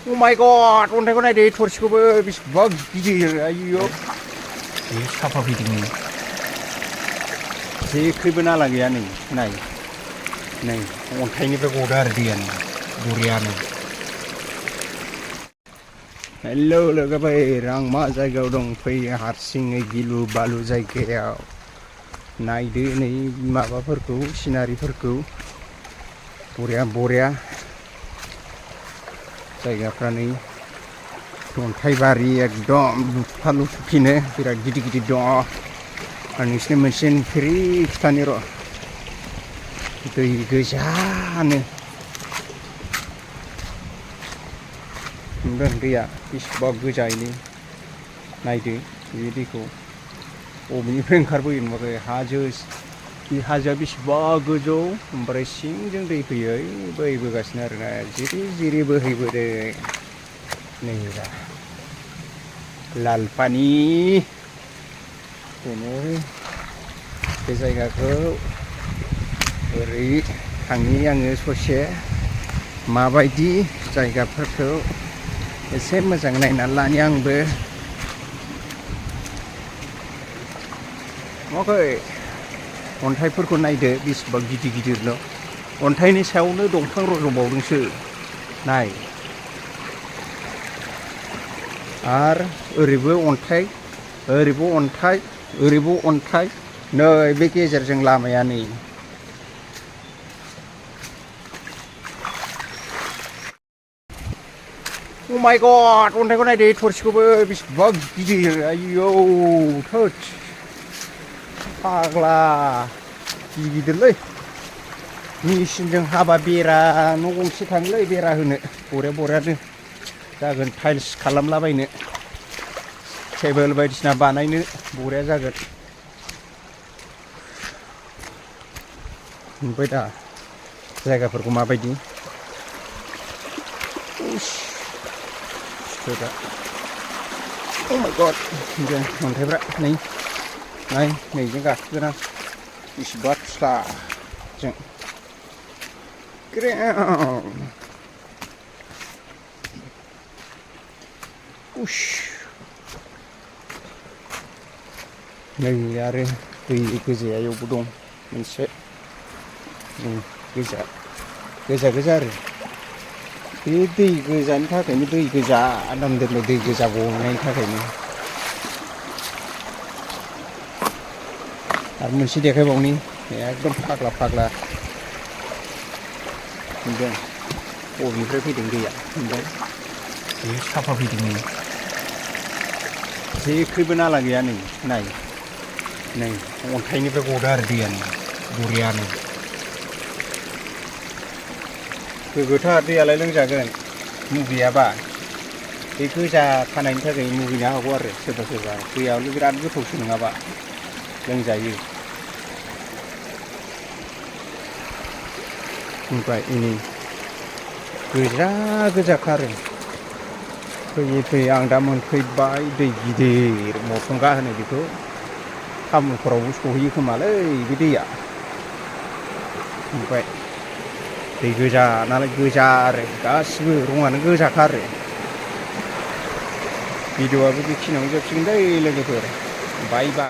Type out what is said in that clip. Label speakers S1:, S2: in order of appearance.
S1: Oh my god, अन्थाइखौ नायदो थरसिखौबो बेसेबां गिदिर आयौ बे साफा फैदों जेख्रिबो नाला गैया नै नाय नै अन्थाइनिफ्राय गदो आरो दैयानो बरियानो हेलौ लोगोफोर आं मा जायगायाव दं फैयो हारसिङै गिलु बालु जायगायाव नायदो नै माबाफोरखौ सिनारिफोरखौ बरिया बरिया जायगाफ्रा नै अन्थाइबारि एकदम लुफा लुफिनो बिराद गिदिर गिदिर दङ आरो नोंसिनो मोनसे नुफेरै खिथानि र' दै गोजानो नुदों दैया बेसेबा गोजायैनो नायदो बे दैखौ बबेनिफ्राय ओंखारबोयो नुवाखै हाजो बे हाजोआ बेसेबा गोजौ ओमफ्राय सिंजों दै फैयो बोहैबोगासिनो आरोना जिरि जिरि बोहैबोदों नै दा लाल पानि बेनो बे जायगाखौ ओरै थांनि आङो ससे माबायदि जायगाफोरखौ एसे मोजां नायनानै लानि आंबो नुवाखै अन्थाइफोरखौ नायदो बेसेबां गिदिर गिदिरनो अन्थाइनि सायावनो दंफां रज'बावदोंसो नाय आरो ओरैबो अन्थाइ ओरैबो अन्थाइ ओरैबो अन्थाइ नै बे गेजेरजों लामाया नै Oh my god, अन्थाइखौ नायदो थरसिखौबो बेसेबां गिदिर आयौ थोद फाग्ला गिदिरलै मेसिनजों हाबा बेरा न' गंसे थाङोलै बेरा होनो बरिया बरियानो जागोन टाइल्स खालामलाबायनो टेबोल बायदिसिना बानायनो बरिया जागोन नुबाय दा जायगाफोरखौ माबायदि Oh my god, जों अन्थाइफ्रा नै नाय नैजों गाखोगोन आं बेसेबा फिस्ला जों उस नै आरो दै गोजायावबो दं मोनसे गोजा गोजा गोजा आरो बे दै गोजानि थाखायनो दै गोजा नाम दोननाय दै गोजा गनायनि थाखायनो आरो मोनसे देखायबावनि एकदम फाग्ला फाग्ला नुदों बबेनिफ्राय फैदों दैया नुदों बे साफा फैदों नै जेख्रिबो नाला गैया नै नाय नै अन्थाइनिफ्राय गदो आरो दैयानो बरियानो गोग्गोथार दैयालाय लोंजागोन मुगैयाबा बे गोजा खानायनि थाखाय मुगैनो हागौ आरो सोरबा सोरबा दैयावनो बिराद गोथौसो नङाबा लोंजायो ओमफ्राय इनै गोजा गोजाखा आरो फैयै फैयै आं दा मोनफैबाय दै गिदिर मथंगा होनो बेखौ तामुलपुरावबो सहैयो खोमालै बे दैया ओमफ्राय दै गोजा नालाय गोजा आरो गासिबो रङानो गोजाखा आरो भिडिअ'आबो बेखिनियावनो जोबसिगोन दै लोगोफोर बाय बाय